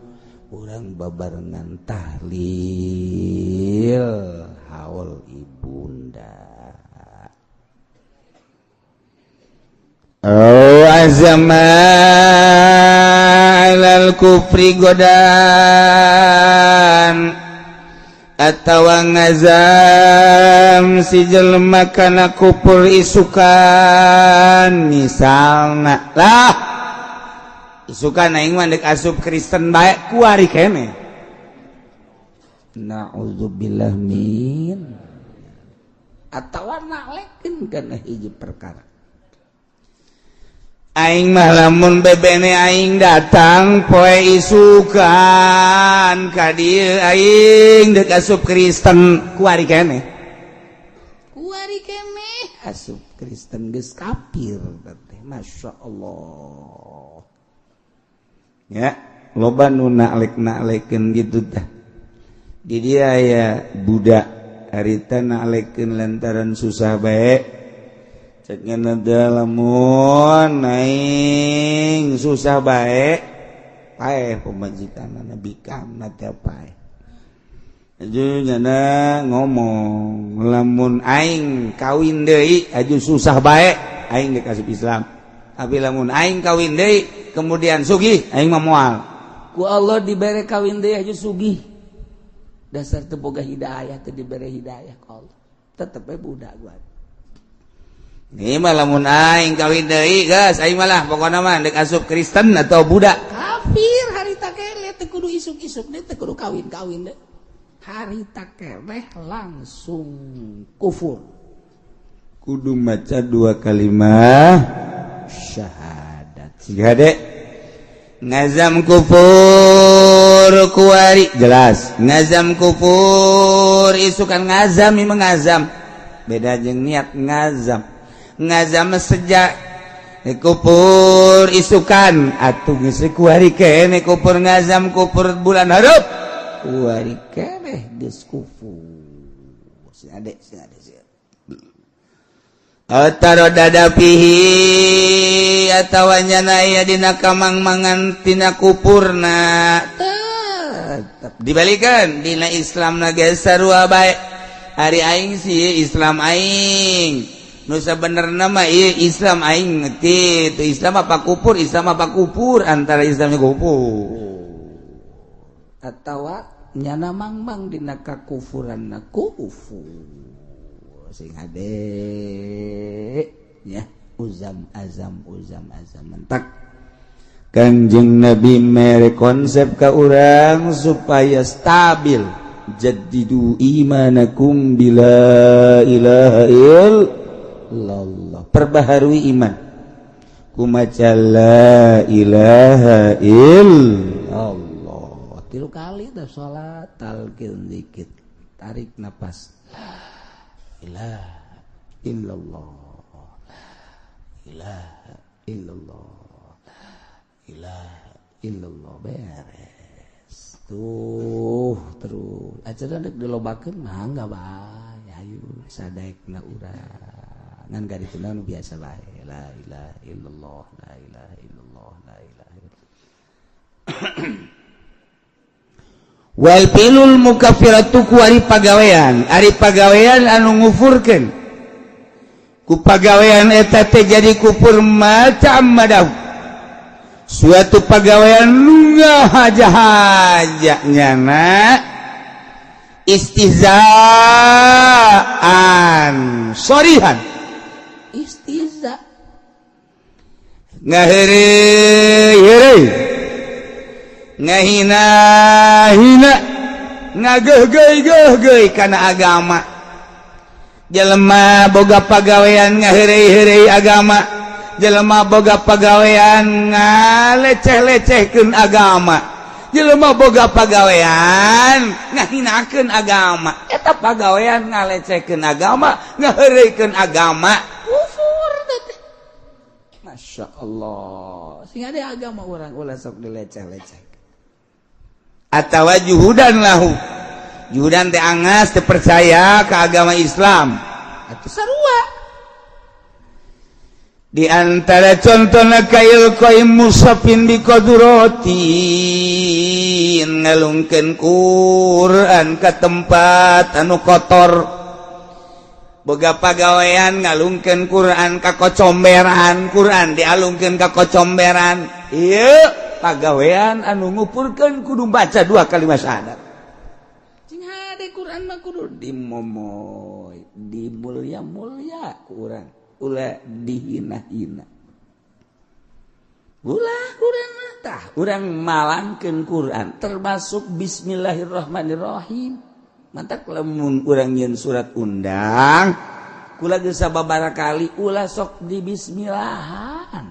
[SPEAKER 2] urang babarengan tahlil haul ibunda. Oh azama alal kufri godan atawa ngazam si jelema kana kupur isukan misalna lah isukan aing mah deuk asup Kristen bae kuari kene. Na'udzubillah min atawa nalekeun kana hiji perkara. Aing mah lamun bebene aing datang poe isukan ka dieu, aing dek asup Kristen. Kuari keneh,
[SPEAKER 3] kuari keneh asup Kristen, geus kafir teh. Masya Allah.
[SPEAKER 2] Ya, loba nu naklek-naklekeun gitu tah. Di dia ya budak harita naklekeun lantaran susah bae. Cek lamun aing susah bae, paeh pamajikan bikam na teh paeh. Aju nyana ngomong, lamun aing kawin deui aju susah bae, aing dek asup Islam, tapi lamun aing kawin deui kemudian sugih, aing mah moal.
[SPEAKER 3] Ku Allah dibere kawin deui aju sugih. Dasar teu boga hidayah, teu dibere hidayah ku Allah, tetep we budak gua.
[SPEAKER 2] Ini mah lamun aing kawin deui, geus aing malah pokona mah dek asup Kristen atau budak.
[SPEAKER 3] Kafir harita keneh, teu kudu isuk-isuk deh, teu kudu kawin-kawin deh, harita keneh langsung kufur.
[SPEAKER 2] Kudu maca dua kalimat syahadat. Siga dek ngazam kufur kuari, jelas ngazam kufur isukan. Ngazam memang ngazam beda jeung niat. Ngazam, ngazam sejak kupur isukan atuh geus kuari keneh kupur. Ngazam kupur bulan hareup, kuari keneh geus kufur. Si adek, si adek, si Ataro dada fihi atawa nyana aya dina kamang-mangan tina kupurna, tetep dibalikan dina Islam na ge sarua bae. Ari aing sih Islam aing nu sabenerna mah ieu Islam aing ngerti itu Islam apa kupur, Islam apa kupur, antara Islamnya kupur.
[SPEAKER 3] Atawa nyana mangmang dina kakufuran na kufur. Sing hade ya, uzam azam, uzam azam mentak.
[SPEAKER 2] Kanjeng Nabi mere konsep ka urang supaya stabil. Jaddidu imanakum bila ilaha illallah. Perbaharui iman ku maca la ilaha illallah.
[SPEAKER 3] Tilu kali dah salat, talqin dikit, tarik nafas, la ilaha illallah, ilaha illallah, ilaha illallah, beres tuh. Terus acara dek dilobakeun mah enggak bae, ayo sadaekna urang ngan gak nu biasa bae, la ilaha illallah, la ilaha illallah, la ilaha illallah.
[SPEAKER 2] Wal fi'lul mukaffiratu, ku ari pagawean, ari pagawean anu ngufurkeun, ku pagawean eta teh jadi kufur. Macam madahu suatu pagawean nu ngahaja-haja nyana istihzaan sorihan,
[SPEAKER 3] istihza,
[SPEAKER 2] ngaheureuy-heureuy, ngahina-hina, ngageuhgeuy-geuhgeuy kana agama. Jelema boga pagawean ngaheureuy-heureuy agama, jelema boga pagawean ngaleceh-lecehkeun agama, jelema boga pagawean ngahinakeun agama, eta pagawean ngalecehkeun agama, ngaheureuikeun agama,
[SPEAKER 3] kufur teh. Masya Allah, sing ada agama orang ulah sok dileceh-leceh.
[SPEAKER 2] Atawa juhudan lahu, juhudan teh angas teu percaya ke agama Islam.
[SPEAKER 3] Atuh sarua.
[SPEAKER 2] Di antara contohna ka ilqai mushafin bi qaduratin, ngalungkeun Quran ka tempat anu kotor. Boga pagawean ngalungkeun Quran ka kocomberan, Quran dialungkeun ka kocomberan, ieu pagawean anu ngufurkeun, kudu baca dua kalimat syahadat.
[SPEAKER 3] Cing hade, Quran mah kudu dimomoy, dimulia-mulia ku urang, ulah dihina-hina, ulah. Quran mah tah urang malangkeun Quran, termasuk bismillahirrahmanirrahim. Mantak lamun urang nyieun surat undang, kula geus sababaraha kali, ulah sok di bismillahan.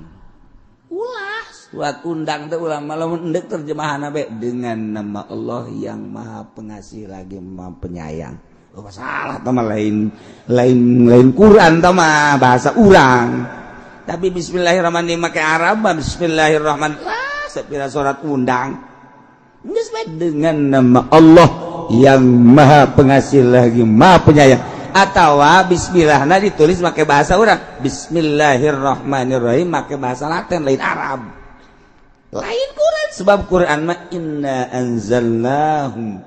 [SPEAKER 3] Surat undang teh ulama lamun endek terjemahan bae dengan nama Allah yang Maha Pengasih lagi Maha Penyayang. Oh, salah tah mah, lain lain lain Quran tah mah, bahasa urang. Tapi bismillahirrahmanirrahim make Arab, bismillahirrahmanirrahim. Ah, sapira surat undang. Geus bae dengan nama Allah yang Maha Pengasih lagi Maha Penyayang. Atau bismillahna ditulis make bahasa urang. Bismillahirrahmanirrahim make bahasa Latin, lain Arab. Lain Quran, sebab Quran mah inna anzalnahu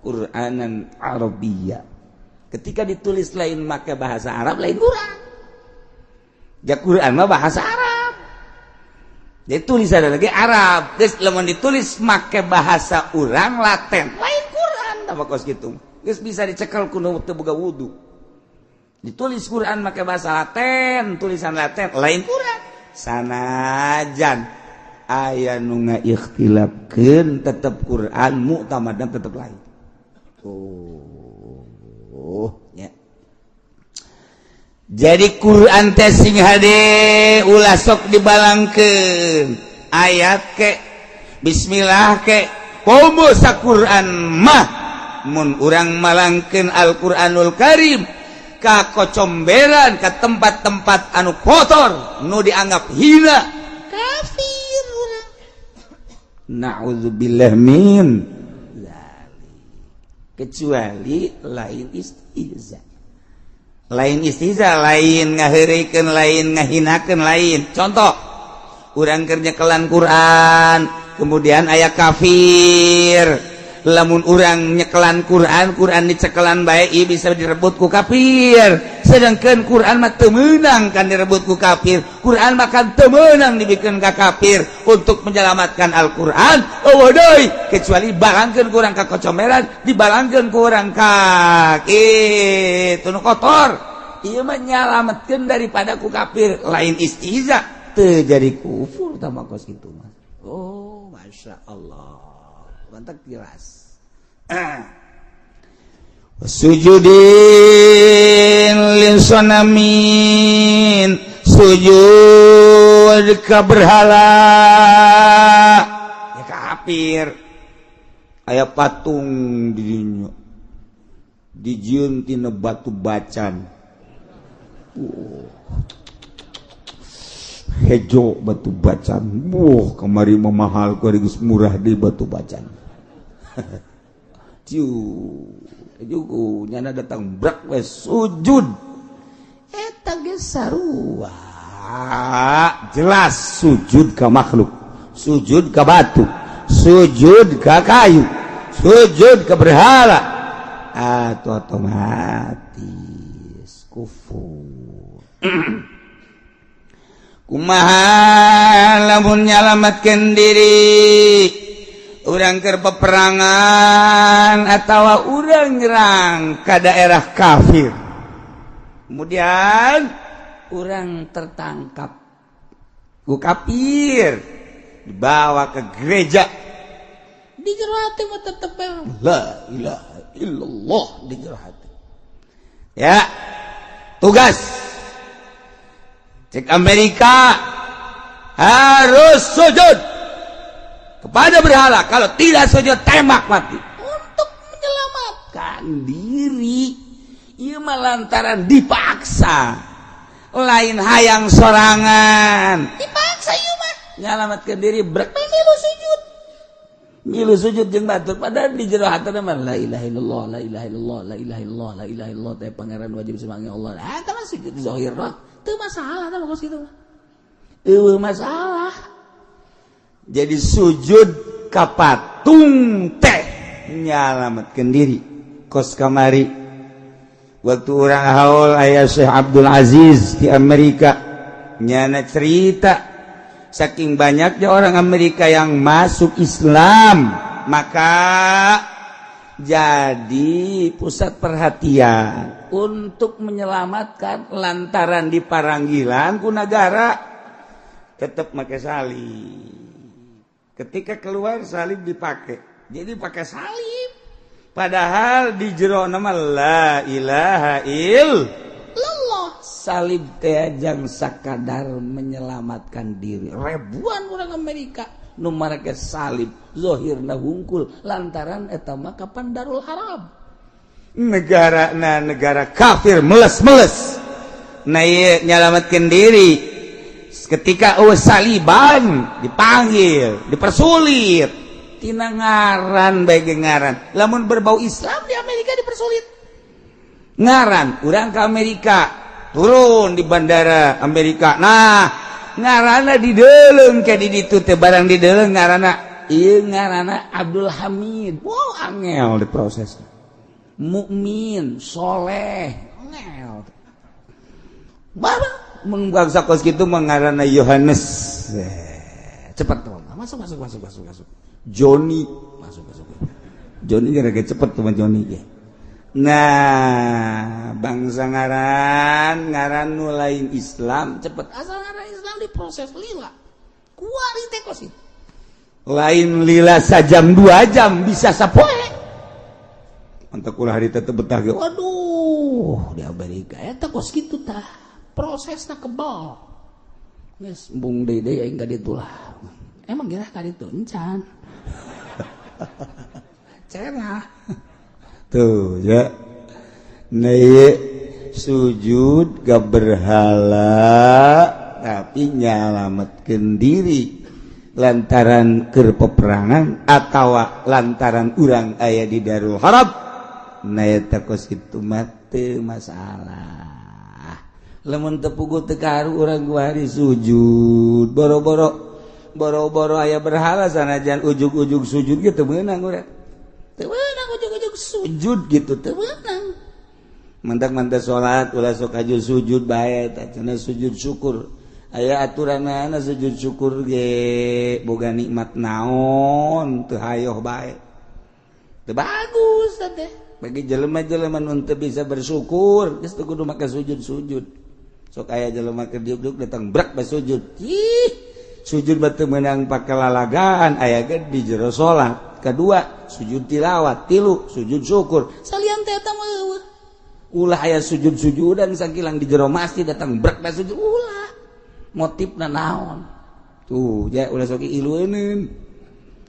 [SPEAKER 3] Quranan Arabiyya. Ketika ditulis lain make bahasa Arab, lain Quran. Ya, Quran mah bahasa Arab. Jadi tulisan lagi Arab. Terus lamun ditulis make bahasa urang Latin, lain Quran tambah kos gitu. Geus bisa dicekel ku nu teu boga wudu. Ditulis Quran make bahasa Latin, tulisan Latin lain Quran. Sanajan aya nu ngaikhtilafkeun, tetep Quran mu'tamadan, tetep lain. Oh, ya. Jadi Quran teh sing hade, ulah sok dibalangkeun ayat ke, bismillah ke, komo sa Quran mah. Mun urang malangkeun Al-Qur'anul Karim ka kocomberan, ka tempat-tempat anu kotor nu dianggap hina, kafir urang, na'udzubillah min dzalik. Kecuali lain istihza, lain istihza, lain ngaheureuykeun, lain ngahinakeun, lain. Contoh, urang keur nyekelan Quran, kemudian aya kafir. Lamun urang nyekelan Quran, Quran dicekelan bae, bisa direbut ku kafir. Sedangkan Quran mah teu meunang kan direbut ku kafir. Quran mah kan teu meunang dibikeun ka kafir. Untuk menyelamatkan Al-Quran, oh deui, kecuali balangkeun ku urang ka kocomeran, dibalangkeun ku urang ka kitu nu kotor. Ieu mah nyalametkeun daripada ku kafir, lain istihza, teu jadi kufur tah mah kos kitu mah. Oh, masya Allah, mantap, jelas. Sujudin lisanamin, sujud ke berhala, ya kafir. Aya patung di dinya, dijieun tina batu bacan. Hejo batu bacan. Wah, kamari mah mahal, kuari geus murah di batu bacan. Ciu juku nyana datang brak we sujud, eta geus sarua jelas sujud ka makhluk, sujud ka batu, sujud ka kayu, sujud ka berhala, atau otomatis kufur. Kumaha lamun nyalamatkeun diri, urang keur peperangan atau urang nyerang ke daerah kafir, kemudian urang tertangkap ku kafir, dibawa ke gereja, di jero hati mah tetep la ilaha illallah di jero hati. Ya, tugas cek Amerika harus sujud kepada berhala, kalau tidak sujud tembak mati. Untuk menyelamatkan diri, ieu mah lantaran dipaksa, lain hayang sorangan, dipaksa ieu mah. Nyalamatkan diri, brek milu sujud, milu sujud jeung batur, padahal di jero hatena mah la ilaha illallah, la ilaha illallah, la ilaha illallah, la ilaha illallah teh pangeran wajib semangat Allah. Ah, tah mah sujud zahir mah teu masalah, tah kos kitu mah eueuh masalah. Jadi sujud ka patung teh nyalamatkeun diri. Kos kamari waktu urang haul, aya Syekh Abdul Aziz di Amerika, nyana cerita saking banyaknya orang Amerika yang masuk Islam, maka jadi pusat perhatian untuk menyelamatkan lantaran diparanggilan ku negara tetap pakai salib. Ketika keluar, salib dipakai, jadi pakai salib, padahal di jero nama la ilaha illallah. Salib teh jang sakadar menyelamatkan diri. Ribuan orang Amerika nu marake salib zohirna hungkul lantaran eta mah kapan Darul Harab.
[SPEAKER 2] Negara na negara kafir meles-meles. Nah, ieu nyalamatkeun diri ketika oh saliban dipanggil, dipersulit tina ngaran bae ngaran. Lamun berbau Islam di Amerika dipersulit. Ngaran urang ke Amerika, turun di bandara Amerika, nah ngarana dideleng ke di ditu teh, barang dideleng ngarana ieu ngarana Abdul Hamid. Wow, angel diproses.
[SPEAKER 3] Mukmin soleh angel.
[SPEAKER 2] Bapak mun bangsa kos kitu mah ngaranna Yohanes.
[SPEAKER 3] Cepet tuh, masuk, masuk, masuk, masuk, masuk.
[SPEAKER 2] Joni.
[SPEAKER 3] Masuk, masuk.
[SPEAKER 2] Joni gara cepet tuh mah Joni ge. Nah, bangsa ngaran ngaran nu lain Islam
[SPEAKER 3] cepet, asal ngaran Islam diproses lila kuari teh kos itu.
[SPEAKER 2] Lain lila sajam 2 jam, bisa sapoe. Untuk ulah hari tetep betah ge.
[SPEAKER 3] Waduh, di Amerika eta kos kitu tah, prosesna kebal. Geus embung deui deui aing ka ditu lah. Emang gerah ka ditu encan cerah.
[SPEAKER 2] Tuh ya. Nah, ieu sujud ke berhala tapi nyalametkeun diri lantaran keur peperangan atau lantaran urang aya di Darul Harab. Nah, eta kos kitu mah teu masalah.
[SPEAKER 3] Lamun teu puguh teu kaharu urang kuari sujud boro-boro boro-boro aya berhala, sanajan ujug-ujug sujud gitu meunang urang. Teu meunang ujug-ujug sujud gitu, teu meunang.
[SPEAKER 2] Mantak-mantak salat ulah sok aju sujud bae tah cenah. Sujud syukur aya aturanana. Sujud syukur ge boga nikmat naon teu hayoh bae, teu bagus teh. Bagi jelema-jelema nu teu bisa bersyukur geus teu kudu make sujud-sujud. Sok aya jelema keur diuk-diuk datang brak bae sujud. Ih, sujud batu menang pake lalagaan aya ge di jero salat. Kedua sujud tilawat, tilu sujud syukur.
[SPEAKER 3] Salian teh eta mah eueuh.
[SPEAKER 2] Ulah aya sujud-sujudan sakilang di jero masjid datang brak bae sujud,
[SPEAKER 3] ulah. Motifna naon?
[SPEAKER 2] Tuh ya, ulah sok ilueuneun,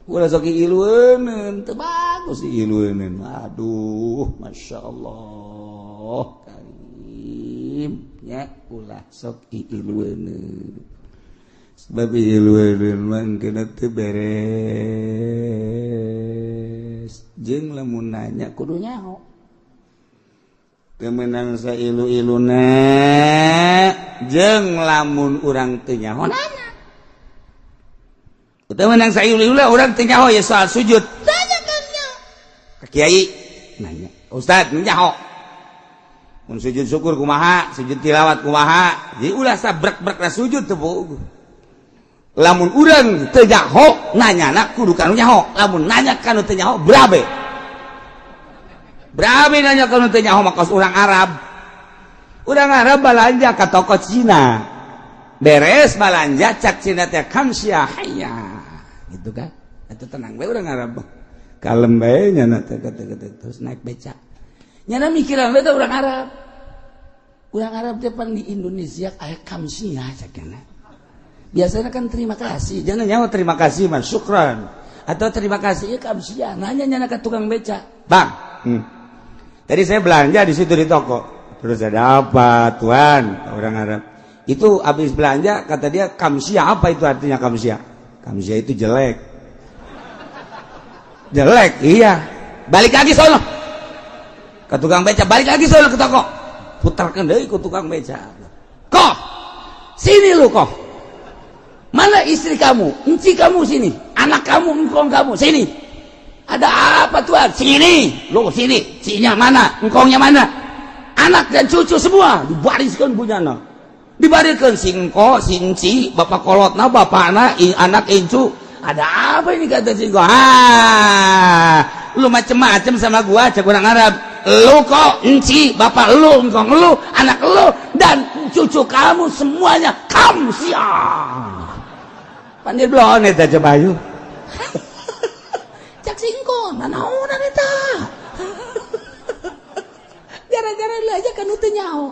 [SPEAKER 2] ulah sok ilueuneun, teu bagus ilueuneun. Aduh, masya Allah karim
[SPEAKER 3] ya, ulah sok ilueuneun.
[SPEAKER 2] Sebab ilueuneun mah kena teu beres. Jeung lamun nanya
[SPEAKER 3] kudu nyaho.
[SPEAKER 2] Teu meunang sailu-iluna. Jeung lamun urang teu nyaho nanya, teu meunang sailu-iluna. Urang teu nyaho ya soal sujud,
[SPEAKER 3] tanya kan nyaho.
[SPEAKER 2] Ka kiai nanya, Ustad, nyaho mun sujud syukur kumaha, sujud tilawat kumaha? Jadi ulah sabrek-brek sujud teu puguh. Lamun urang teu nyaho nanyana kudu kanu nyaho. Lamun nanya kanu teu nyaho, berabe berabe nanya kanu teu nyaho. Mah kos urang Arab. Urang Arab balanja ka toko Cina, beres balanja cak Cina teh kamsia hayya gitu kan. Itu tenang bae urang Arab, kalem bae nyana teh.
[SPEAKER 3] Terus naik becak nyana mikiran we teh urang Arab. Urang Arab teh pan di Indonesia aya kamsia cak nyana. Biasanya kan terima kasih.
[SPEAKER 2] Jangan nyawa terima kasih mah syukran.
[SPEAKER 3] Atau terima kasih ya kamsia. Nanya nyana ke tukang becak.
[SPEAKER 2] Bang, Tadi saya belanja di situ di toko. Terus ada apa, tuan? Orang Arab. Itu habis belanja kata dia kamsia, apa itu artinya kamsia? Kamsia itu jelek. Jelek, iya. Balik lagi sono. Ke tukang beca, balik lagi sono ke toko. Putarkan deui ke tukang beca.
[SPEAKER 3] Kok sini lu, kok mana istri kamu, enci kamu sini, anak kamu, engkong kamu sini. Ada apa, tuan? Sini lu, sini. Cinya mana, engkongnya mana, anak dan cucu semua dibariskan punya. Dibariskan si engko, si enci, bapak kolotna, bapakna, anak, incu. Ada apa ini? Kata si engko.
[SPEAKER 2] Ah, lu macem-macem sama gua, cek orang Arab. Lu kok, enci, bapak lu, engkong lu, anak lu, dan
[SPEAKER 3] cucu kamu semuanya kamsia.
[SPEAKER 2] Pandir belon eta coba ayu.
[SPEAKER 3] Cak si engko, nanaonan eta? Gara-gara lu aja kan teu nyaho.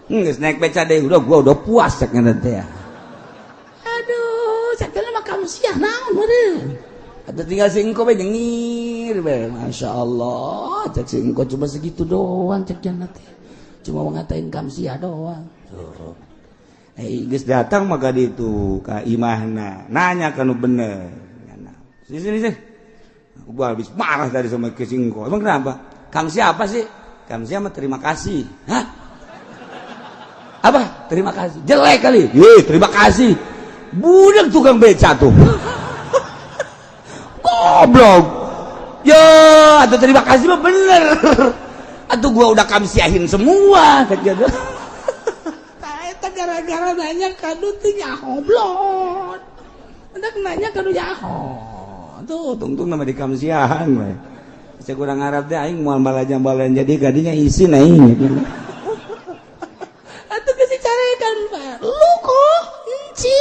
[SPEAKER 2] Geus naik beca deh, udah gua udah puas cek teh.
[SPEAKER 3] Aduh, cek mah kamsiah naon meureun.
[SPEAKER 2] Atau tinggal si engko be nyengir be.
[SPEAKER 3] Masya Allah, cek si engko cuma segitu doang cek jannah teh. Cuma mau ngatain kamsiah doang.
[SPEAKER 2] Tuh. Eh, geus datang maka ditu ka imahna, nanya kanu bener. Sini sini sini. Gua habis marah tadi sama ke si engko. Emang kenapa? Kamsiah apa sih? Kamsiah mah terima kasih. Hah? Apa? Terima kasih. Jelek kali. Ye, terima kasih. Budak tukang beca tuh. Goblok. Yo, atau terima kasih mah bener. Atau gua udah kamsiahin semua. Gitu.
[SPEAKER 3] Eta gara-gara nanya kadu teu nyaho blon. Hendak nanya kadu nyaho.
[SPEAKER 2] Tuh, tungtung nama di kamsiahan we. Saya kurang Arab deh, aing moal balajan-balajan jadi gadinya isin aing.
[SPEAKER 3] Atuh geus dicarekan, Pak. Lu kok enci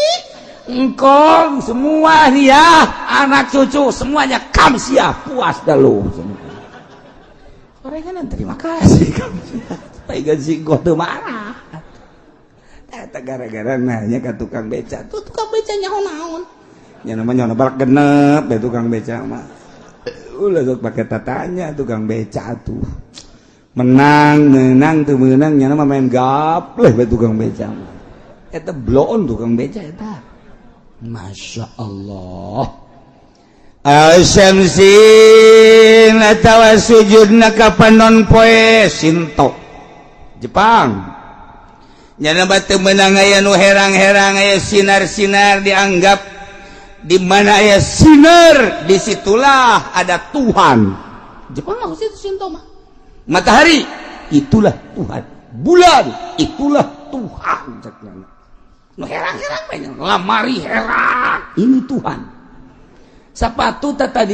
[SPEAKER 2] Engkong semua nih ya, anak cucu semuanya kamsiah, puas dah lu.
[SPEAKER 3] Orang terima kasih kamsiah.
[SPEAKER 2] Supaya si gua tuh marah. Eta gara-gara nanya ke tukang beca.
[SPEAKER 3] Tuh tukang beca nyaho naon.
[SPEAKER 2] Ya namanya balak genep ya tukang beca mah. Ulah sok pakai tatanya tukang beca tuh. Menang, menang tuh menang nya mah main gapleh bae tukang beca mah. Eta bloon tukang beca eta.
[SPEAKER 3] Masya Allah.
[SPEAKER 2] Syamsin atawa sujudna ka panon poe Sinto Jepang. Nyana batu menang aya nu herang-herang, aya sinar-sinar, dianggap di mana aya sinar disitulah ada Tuhan.
[SPEAKER 3] Jepang mah itu Sinto mah.
[SPEAKER 2] Matahari itulah Tuhan, bulan itulah Tuhan. Cek
[SPEAKER 3] Nu herang-herang banyak lamari herang
[SPEAKER 2] ini Tuhan.
[SPEAKER 3] Sepatu tadi.